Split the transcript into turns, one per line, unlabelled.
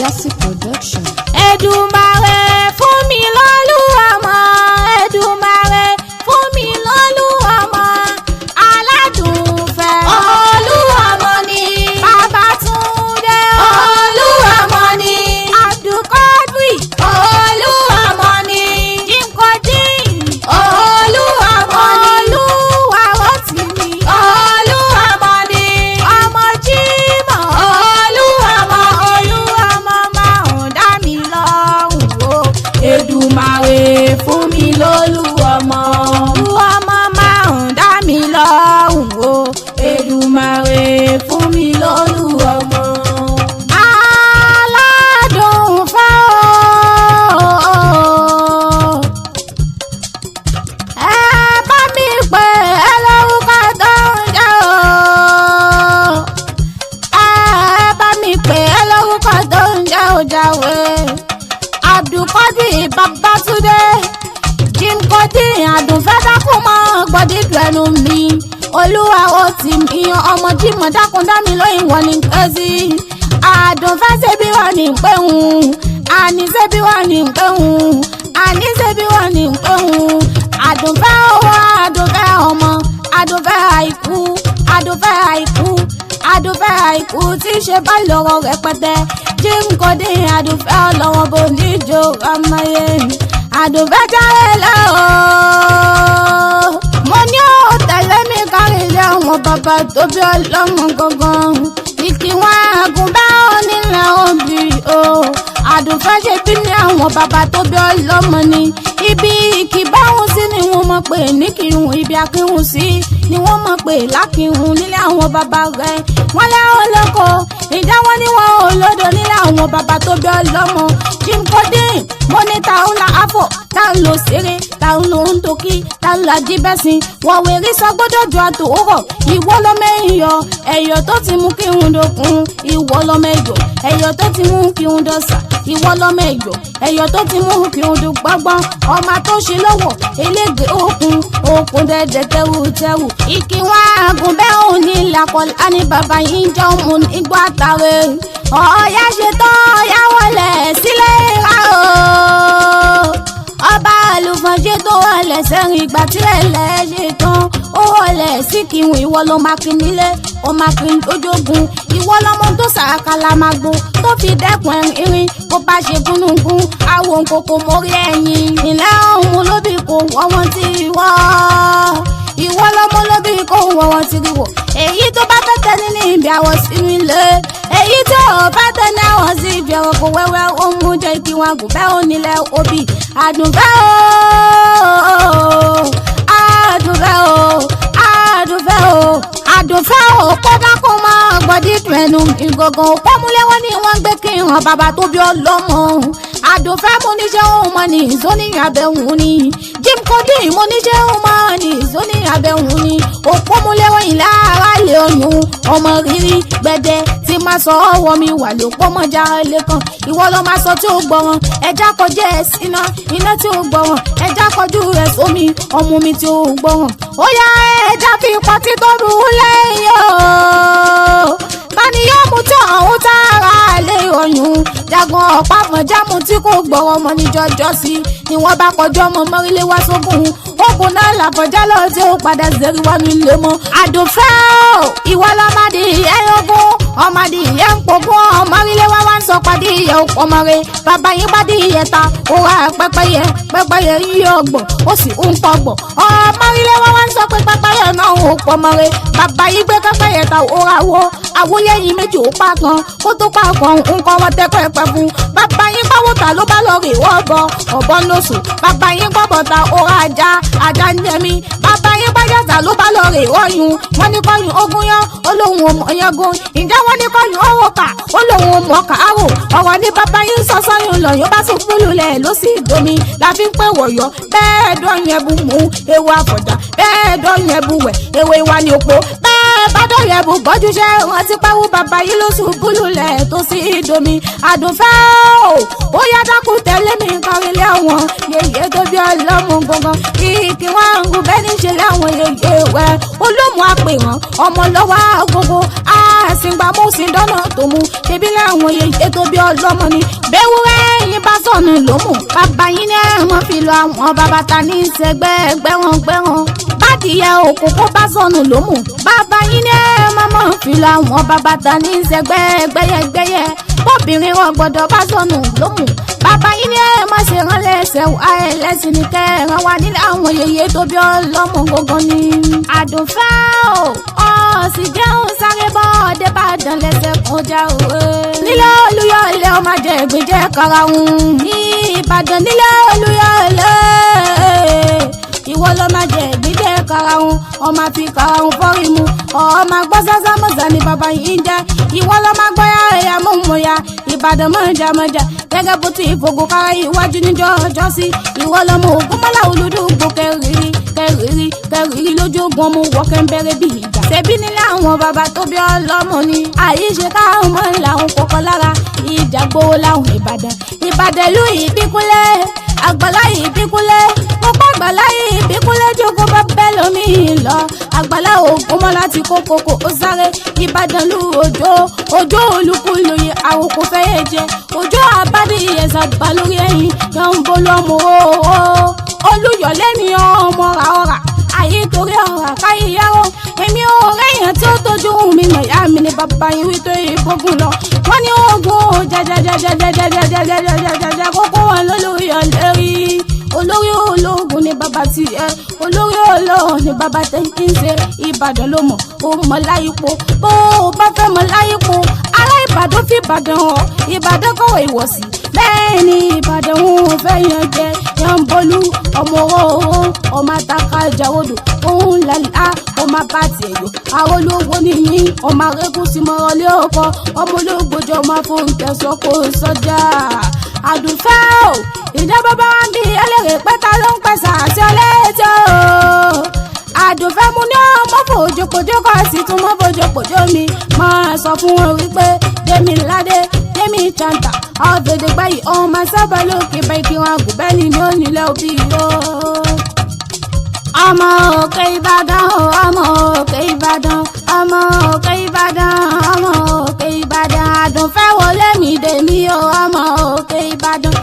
Jesse Production.
Èdùmàrè fún mi lọ́lúwàmọ́, Èdùmàrè fún mi lọ́lúwàmọ́, aládùnfẹ́.
Olúwọmọ ni.
Babátúndé.
Olúwọmọ ni.
Abdulkadri.
Olúwọmọ ni.
Jimkodin.
Olúwọmọ ni.
Olúwarótìmí.
Olúwọmọ ni.
Ọmọ Jímọ̀.
Olúwọmọ.
Olúwọmọ máa ń dá mi lọ́rùn o. Èdùmàrè fún mi lólúwọmọ. Olúwọmọ máa ń dá mi lọ́rùn o. Èdùmàrè fún mi lólúwọmọ. Aládùn fẹ́ o. Ẹ bá mi pè é lórúkọ tó ń jẹ́ o. Ẹ bá mi pè é lórúkọ tó ń jẹ́ o jáwé. Abdulkadir Babátúndé Jimkodi Àdùnfẹ́ dákun mọ́ gbọ́dídùn ẹnu mi. Olúwa ó ti mi ọmọ Jímọ̀ dákun dá mi lóyún wọ́n ní pẹ́sí. Àdùnfẹ́ ṣe bí wọ́n ní pẹ́hùn. Àní ṣe bí wọ́n ní pẹ́hùn. Àní ṣe bí wọ́n ní pẹ́hùn. Àdùnfẹ́ owó Àdùnfẹ́ ọmọ Àdùnfẹ́ àìkú Àdùnfẹ́ àìkú Àdùnfẹ́ àìkú tí í ṣe bá lọ́wọ́ rẹpẹtẹ. Jimkodi Àdùnfẹ́ ọlọ́wọ́ bò níjó ọmọye. Àdùnfẹ́ jáde lọ́wọ́. Mo ní ó tẹ̀lé mi kárí ilé àwọn bàbá tó bí ọlọ́mọ gangan. Ìkíwọ́n àgùnbá onílẹ̀ òbí o. Àdùnfẹ́ ṣe bí ní àwọn bàbá tó bí ọlọ́mọ ni. Ibi ìkìbáhùn sí ni wọ́n mọ̀ pé ní kírun, ibi akírun sí ni wọ́n mọ̀ pé lákìrun nílé àwọn bàbá rẹ̀. Wọ́n lẹ́wọ̀n lóko, ìjà wọn ní wọn ò lódò nílé àwọn bàbá tó bí ọlọ́mọ. Jimkodi mo ní táwọn la afọ táwọn lò ṣeré táwọn lò ń tòkí táwọn la jíbẹ́sìn wọ́n wẹ̀rí sọ gbọ́dọ̀ ju àtòwúrọ̀. Ìwọ lọ́mọ ẹ̀yọ ẹ̀yọ tó ti mú kí n dòkun. Ìwọ lọ́mọ ẹ̀yọ ẹ̀yọ tó ti mú kí n dọ̀sà. Ìwọ lọ́mọ ẹ̀yọ ẹ̀yọ tó ti mú kí n dùn gbọ́ngbọ́n. Ọmọ tó ṣe lọ́wọ́ elégbè òkun òkun dẹ́dẹ́ tẹ́wù tẹ́wù. Ìkíwọ́n àgùnbẹ́ òun ní ìlàkọ̀lá ní bàbá yìí ń jẹ́ òun nígbà tàwé. Ọ̀ọ́yá ṣe tán ọ̀yá wọlé sílé ìhà o. Ọba àlùfọ̀nṣe tó wọlé sẹ́rìn ìgbà tí ẹlẹ́ ṣe tán ó wọlé sí kírun. Ìwọ ló máa kí nílé ó máa kí lójógun. Ìwọ lọmọ tó sàkàlà máa gbó tó fi dẹ́kun irin bó bá ṣe gúnugún àwọn kòkò mórí ẹ̀yìn. Ìlẹ́ ọ̀hún ló bí kò wọ́n wọ́n ti wọ́. Ìwọ lọmọ ló bí kò wọ́n wọ́n ti rí wọ̀. Èyí tó bá fẹ́ tẹ́ nínú ibi àwọ̀ sínú ilé, èyí tó bá tẹ́ ní àwọn sí ibi ọ̀rọ̀ kò wẹ́wẹ́ ó mú jẹ́ kí wọn kò bẹ́ onílẹ̀ òbí. Àdùnfẹ́ o, Àdùnfẹ́ o, Àdùnfẹ́ o, Àdùnfẹ́ o, kódà kó máa gbọ́dídùn ẹnu ìgangan òpómúlẹ́wọ́n ni wọ́n ń gbé kí hàn bàbá tó bí ọlọ́mọ. Àdùnfẹ́ mo ní ṣe òun mọ́ ní ìzóníyàn abẹ́hùn ni. Jimkodi mo ní ṣe òun mọ́ ní ìzóníyàn abẹ́hùn ni. Òpómúlẹ́wọ́n ìlà ara lè ọyún ọmọ rírí gbẹdẹ tí máa sọ ọwọ́ mi wà ló pọ́nmọ́jà lẹ́kàn. Ìwọ ló máa sọ tí ó gbọ́ràn ẹja kọjá ẹ̀ síná iná tí ó gbọ́ràn ẹja kọjú rẹ̀ sómi ọmú mi tí ó gbọ́ràn. Ó yá ẹja fi pọtí tó rú lẹ́yìn o. Bani yóò mú tí ọ̀hún tààrà lé ọyún jagun ọ̀pá fọ̀njámù tí kò gbọ́rọ̀ mọ́ ní jọjọ́ sí ni wọ́n bá kọjú ọmọ mọ́rílé wá sógun ogun náà làfọ̀já lọ tí ó padà zẹ́rí wá mi lé mọ́. Àdùnfẹ́ o, ìwọ lọ́mọdé ẹ̀yọ́gún ọmọdé ìyẹn ń pogún ọmọrílé wá wá ń sọ padì ìyẹn ò pọmọre bàbá yín padì ìyẹn ta ó wá pẹ́pẹ́yẹ pẹ́pẹ́yẹ yíyọ ọgbọ̀n ó sì ń pọgbọ̀n ọmọrílé wá wá ń sọ pé pẹ́pẹ́yẹ náà ò pọmọre bàbá yín gbé pẹ́pẹ́yẹ ta ó ra wo àwòyẹ́yìn méjì ó pa kan kó tó pa kan nǹkan wọn tẹ́ pẹ́pẹ́ fún bàbá yín pàwọ́ ta ló bá lọ rè wọ́ bọ ọ̀bọ lóṣù bàbá yín pọ̀bọ̀ ta ó ra ajá ajá ń jẹ mí bàbá yín pàjọ́ta ló bá lọ rè wọ́yún wọ́n ní kọ́yún ogún yán olóhùn ọmọ yangun ǹjẹ́ wọ́n ní kọ́yún owó kà olóhùn ọmọ kàárò ọ̀rọ̀ ní bàbá yín sọ sọ́yún lọ́yún bá sùn fúlù lẹ̀ ló sì domi la fi ń pè wọ̀yọ́ bẹ́ẹ̀ dọ́yún ẹbu mú ewu àfọ̀jà bẹ́ẹ̀ dọ́yún ẹbu wẹ̀ ewé wa ní òpó bẹ́ẹ̀ bá dọ́yún ẹbu bọ́jú ṣẹ́ rántí pẹ́wú bàbá yín ló sùn fúlù lẹ̀ tó sì domi. Àdùnfẹ́ o, ó yá dákun tẹ̀lé mi kárí lé àwọn yèyé tó bí ọlọ́mú gangan ìkí wọn ń gùn bẹ́ẹ̀ ní ṣe láwọn yèyé wẹ̀ olómù àpèrán ọmọ lọ́wọ́ agogo àsìngbàmọ́. sí dọ́nà tó mú ṣebí láwọn yeye tó bí ọlọ́mọ ni bẹ́wúrẹ́ yín bá sọnù ló mú bàbá yín ní ẹ̀wọ̀n fi lọ àwọn bàbá ta ní sẹ́gbẹ́ gbẹ́wọ̀n gbẹ́wọ̀n bádìyẹ òkòkò bá sọnù ló mú bàbá yín ní ẹ̀wọ̀n mọ̀ fi lọ àwọn bàbá ta ní sẹ́gbẹ́ gbẹ́yẹgbẹ́yẹ bóbìnrin wọn gbọ́dọ̀ bá sọnù ló mú bàbá yín ní ẹ̀ má ṣe rán lẹ́sẹ̀ wá ẹlẹ́sìn ní kẹran wá nílẹ̀ àwọn yeye tó bí ọlọ́mọ gangan ni. Àdùnfẹ́ o ọ̀sìn jẹun sáré bọ́ ọdẹ bá dán lẹ́sẹ̀ kọjá o. Nílẹ̀ Olúyọ̀lé ọmọ jẹ ìgbìnjẹ karahun. Ní Ìbàdàn nílẹ̀ Olúyọ̀lé ìwọ ló máa jẹ ìgbìnjẹ karahun ọmọ fi karahun fọ́rí mu ọmọ gbọ́ sásá mọ̀sá ni bàbá yìí ń jẹ́ ìwọ ló máa gbọ́ yá mú mu ya Ìbàdàn mọ̀jà mọ̀jà gẹ́gẹ́ bó ti fògùn kára iwájú níjọ́ ọjọ́ sí ìwọ lọ́mọ Ògúnmọ́lá olùdókòwò kẹrìírí kẹrìírí kẹrìírí lójú ogun ọmọ wọ kẹ́ńbẹ́rẹ́ bí ìjà. Ṣebí nílé àwọn bàbá tó bí ọlọ́mọ ni àyíṣe káwọn mọ́ làwọn kọ̀ọ̀kan lára ìjà gbowó láwọn Ìbàdàn Ìbàdàn ìlú ìbíkúnlẹ̀ àgbàlá ìbíkúnlẹ̀ mo pa àgbàlá ìbíkúnlẹ̀ jókòó bá bẹ́ẹ̀ lómi lọ àgbàlá Ògúnmọ́lá ti kó kókó ó sáré Ìbàdàn lu òjò òjò olúkúlùyẹ àwòkù fẹ́yẹ jẹ òjò àbádé ìyẹ̀sà bá lórí ẹ̀yìn yọ̀ǹ bolú ọmọ ooo Olúyọ̀lé ni ọmọ ra ọ̀rà ayé torí ọ̀rà káyé yáró èmi ò rẹ́yìn tí ó tójú mi nà yá mi ni bàbá yín wí tó ìbógun lọ wọ́n ní ogun jẹjẹjẹjẹjẹjẹjẹjẹjẹjẹjẹ kókó wọn lólùyọ̀lé rí olórí ológun ni bàbá tiẹ̀ olórí olóhùn ni bàbá tẹ̀ ń ṣe Ìbàdàn ló mọ̀ ó mọ̀ láyípo bó o bá fẹ́ mọ̀ láyípo ará Ìbàdàn fi Ìbàdàn hàn Ìbàdàn kọ̀wé ìwọ̀sí bẹ́ẹ̀ ni Ìbàdàn òun fẹ́ yan jẹ yan bolú ọmọ owó ọmọ ataka ìjàwodò òun lálá ọmọ bá tiẹ̀ yọ arólówó nìyí ọmọ arẹ́kùn sí mọ́rọ́lé ọkọ ọmọ olóògbòjọ ọmọ afóńtẹ̀sọ kò sọjà Àdùnfẹ́ o ìjọba bá wá ń bí ẹlẹ́rìí pẹ́ta ló ń pẹ̀sà àti ọlẹ́tọ̀ Àdùnfẹ́ mu ní ọmọ fòjòpòjò kọ́ sí tún mọ́ fòjòpòjò mi máa sọ fún wọn wípé Dèmiládé Dèmi Chanta ọ̀fẹ̀dẹ̀gbáyì ọmọ sábà lókè bẹ́ẹ̀ kí wọn àgùnbẹ́ni ní onílẹ̀ òbí yó. Ọmọ òkè Ìbàdàn o ọmọ òkè Ìbàdàn ọmọ òkè Ìbàdàn ọmọ òkè Ìbàdàn Àdùnfẹ́ wọlé mi dèmi o ọmọ òkè Ìbàdàn.